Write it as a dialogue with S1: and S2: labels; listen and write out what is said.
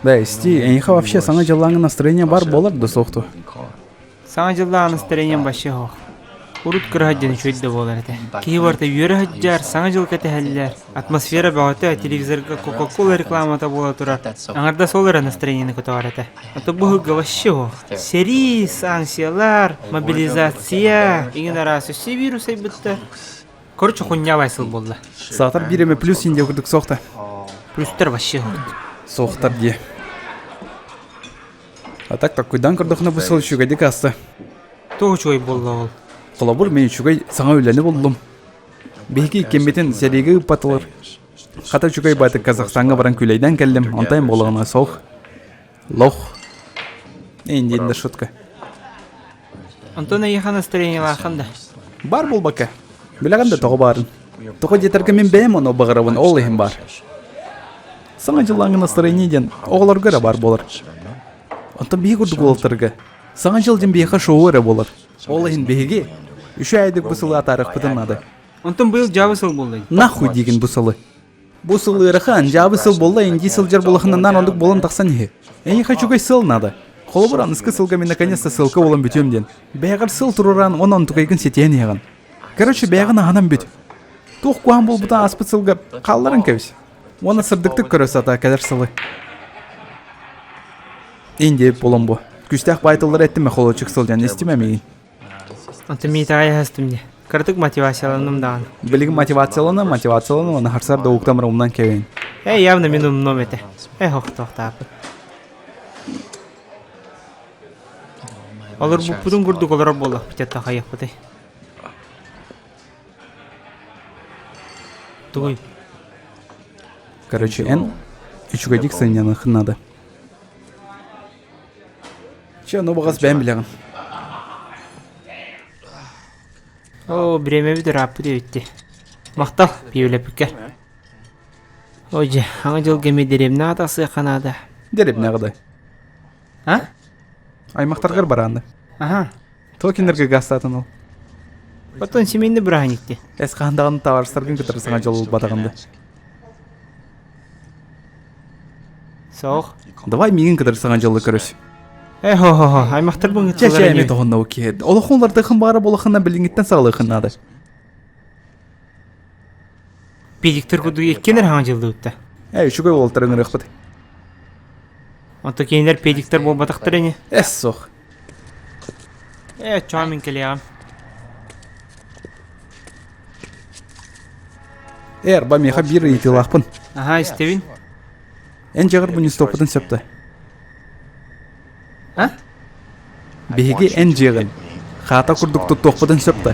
S1: Да, исти, эйиэхэ вообще Саҥа дьыллааҥы настроение бар буолар да суох дуо?
S2: Саҥа дьыллааҕы настроением вообще суох. Урут кыра сылдьан үчүгэй да буолар этэ. Киһи барыта үөрэ сылдьар, Саҥа дьыл кэтэһэллэр. Атмосфера бөҕөтө, телевизорга Кока-Кола рекламата буола турар. Аҥардас ол эрэ настроениены көтөҕөр этэ. А то бу ыһыгга вообще суох. Сэрии, санкциялар, мобилизация, иҥин араас өссө вирус айбыттар. Короче, хуйнявай сыл буолла.
S1: Саатар биир эмэ плюс индия курдук суох да.
S2: Плюстар вообще суох.
S1: Суохтар дии. А так таккуйдан көрдөхүнэ бу сыл үчүгэйдик ааста.
S2: Туох үчүгэй буолла ол?
S1: Холобур, мин үчүгэй саҥа үлэни буллум. Биһиги иккиммитин сэриигэ ыыппатылар. Хата үчүгэй баатык Казахстаҥҥа баран күлэйдээн кэллим, онтон буолаҕына суох. Лох. Индиин да шутка.
S2: Онтон эйиэхэ настроениелааххын да?
S1: Бар буолбакка. Билэҕин да тоҕо баарын. Тоҕо диэтэргэ мин бэйэм ону баҕарабын, ол иһин баар. Саҥа дьыллааҥҥы настроение диэн оҕолорго эрэ баар буолар. Онтон биһиги курдук уолаттарга Саҥа дьыл диэн биһиэхэ шоу эрэ буолар. Ол иһин биһиги үчүгэйдик бу сылы атаарыахпытын наада.
S2: Онтон быйыл дьаабы сыл буолла дии.
S1: Нахуй диигин бу сылы. Бу сыл ыарахан, дьаабы сыл буолла, индии сылдьар булахынынан оннук буолан тахсан иһи. Эйиэхэ үчүгэй сыл наада. Холобур, аныскы сылга мин наконец-то ссылка буолан бүтүөм диэн. Бэйэҕэр сыл туруораан уонна онтукайгын ситиһэн иһэҕин. Короче, бэйэҕин аһынан бүт. Туох куһаҕан буолбута ааспыт сылга хаалларан кэбис. Уонна сырдыктык көрө сатаа кэлэр сылы. Индия буолан бу. Күстээх баайтыллары эттим холочук сылдьан истимэ миигин.
S2: Онтон миитэҕэ аһастым дии. Кыратык мотивацияланным даҕаны.
S1: Билигин мотивациялана, мотивациялана уонна харсар да уктамыр умнан кэбин.
S2: Э, явно мин умнуом этэ. Э, хохтоохтааппыт. Олорбуппутун курдук олорор буоллахпыт это хайыахпытый. Тугуй?
S1: Короче, эн үчүгэйдик сынньаныаххын наада. Чэ, ону баҕас бэйэм билэҕин.
S2: Оо, бириэмэбит ырааппыт эбит дии. Махтал, пиэбилэппиккэр. Ой дьэ, аҥа дьылга эмиэ дэриэбинэҕэ тахсыахха наада.
S1: Дэриэбинэҕэ да.
S2: А?
S1: Аймахтаргар бараанды.
S2: Аха.
S1: Туох кинилэргэ гаастаатын ол?
S2: Оттон семейный бырааһынньык дии.
S1: Эс хаһан даҕаны табаарыстаргын кытары саҥа дьол ылбатаҕын да.
S2: Суох.
S1: Давай миигин кытары саҥа дьолу көрүс.
S2: Э хо хо хо аймахтарбын
S1: Чэ чэ эми тоһунна киһи. Олохун улардыхын баара болохына билиҥҥиттэн саҕалыахын наада.
S2: Педиктер курдук иккиэн эрэ хаҥа дьыллыбытта.
S1: Э үчүгэй уолтар ыҥырыахпыт.
S2: Онто кинилэр педиктер буолбатахтар ини.
S1: Эс суох.
S2: Ээ, оччоҕо мин кэлиэҕим.
S1: Ээ, арба миэхэ биир ыйытыылаахпын.
S2: Аһаа, истэбин.
S1: Эн дьиэҕэр мунньустуохпутун сөп дуо?
S2: А?
S1: Биһиги эн дьиэҕин хаата курдук туттуохпутун сөп дуо?